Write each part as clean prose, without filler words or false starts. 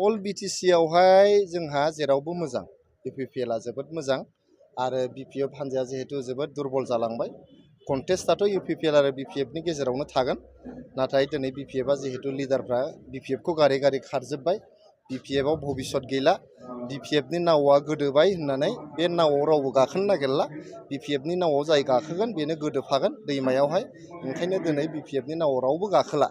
अल BTC आवहाय जोंहा जेरावबो मोजां बिपिपिएलआ जोबोद मोजां आरो बिपिएफ हान्जाया जिहेतु जोबोद दुरबल जालांबाय कन्टेस्टआथ' इउपिपिएल आरो बिपिएफनि गेजेरावनो थागोन नाथाय दिनै बिपिएफआ जिहेतु लिडारफ्रा बिपिएफखौ गारै गारै खारजोब्बाय बिपिएफआव भबिसत गैला बिपिएफनि नावआ गोदोबाय होननानै बे नावआव रावबो गाखोनो नागिरला बिपिएफनि नावआव जाय गाखोगोन बेनो गोदोफागोन दैमायावहाय ओंखायनो दिनै बिपिएफनि नावआव रावबो गाखोला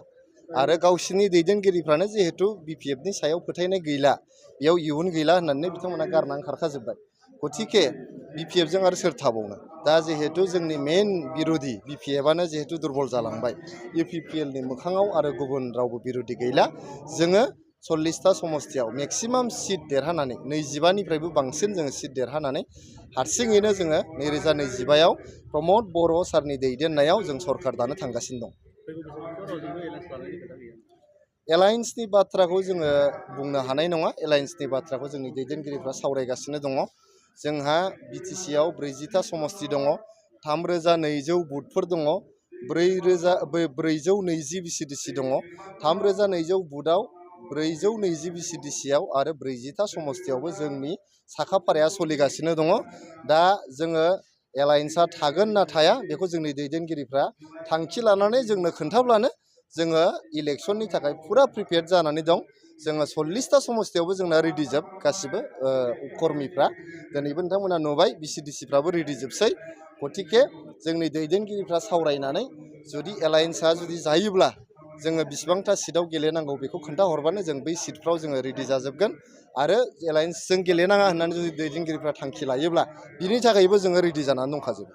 आरो गावसिनि दैदेनगिरिफ्रानो जिहेतु बिपिएफनि सायाव फोथायनाय गैला बेयाव इयुन गैला होननानै बिथांमोना गारनानै खारखाजोब्बाय गतिके बिपिएफजों आरो सोर थाबावनो दा जिहेतु जोंनि मेन बिरोधि बिपिएफआनो जिहेतु दुरबल जालांबाय इउपिपिएलनि मोखाङाव आरो गुबुन रावबो बिरोधि गैला जोङो 40टा समस्तियाव मेक्सिमाम सिट देरहानानै 25निफ्रायबो बांसिन जोङो सिट देरहानानै हारसिङैनो जोङो 2025आव प्रमद बर' सारनि दैदेननायाव जों सरकार दानो थांगासिनो दं एलायन्सनि बाथ्राखौ जोङो बुंनो हानाय नङा एलायन्सनि बाथ्राखौ जोंनि दैदेनगिरिफ्रा सावरायगासिनो दङ जोंहा बिटिसिआव 40टा समस्ति दङ 3200 बुथफोर दङ 420 बिसिडिसि दङ 3200 बुथआव 420 बिसिडिसिआव आरो 40टा समस्तियावबो जोंनि साखाफाराया सोलिगासिनो दङ दा जोङो एलायन्सआ थागोन ना थाया बेखौ जोंनि दैदेनगिरिफ्रा थांखि लानानै जोंनो खोन्थाब्लानो जोङो इलेक्सननि थाखाय फुरा प्रिपेयार जानानै दं जोङो 40टा समस्तियावबो जोंना रेडि जोब गासिबो कर्मीफ्रा दिनैबो नोंथांमोना नुबाय बिसिडिसिफ्राबो रेडि जोबसै गतिके जोंनि दैदेनगिरिफ्रा सावरायनानै जुदि एलायन्सआ जुदि जायोब्ला जोङो बिसिबांथा सिटआव गेलेनांगौ बेखौ खोन्थाहरबानो जों बै सिटफ्राव जोङो रेडि जाजोबगोन आरो एलायन्सजों गेलेनाङा होननानै जुदि दैदेनगिरिफ्रा थांखि लायोब्ला बिनि थाखायबो जोङो रेडि जानानै दंखाजोबो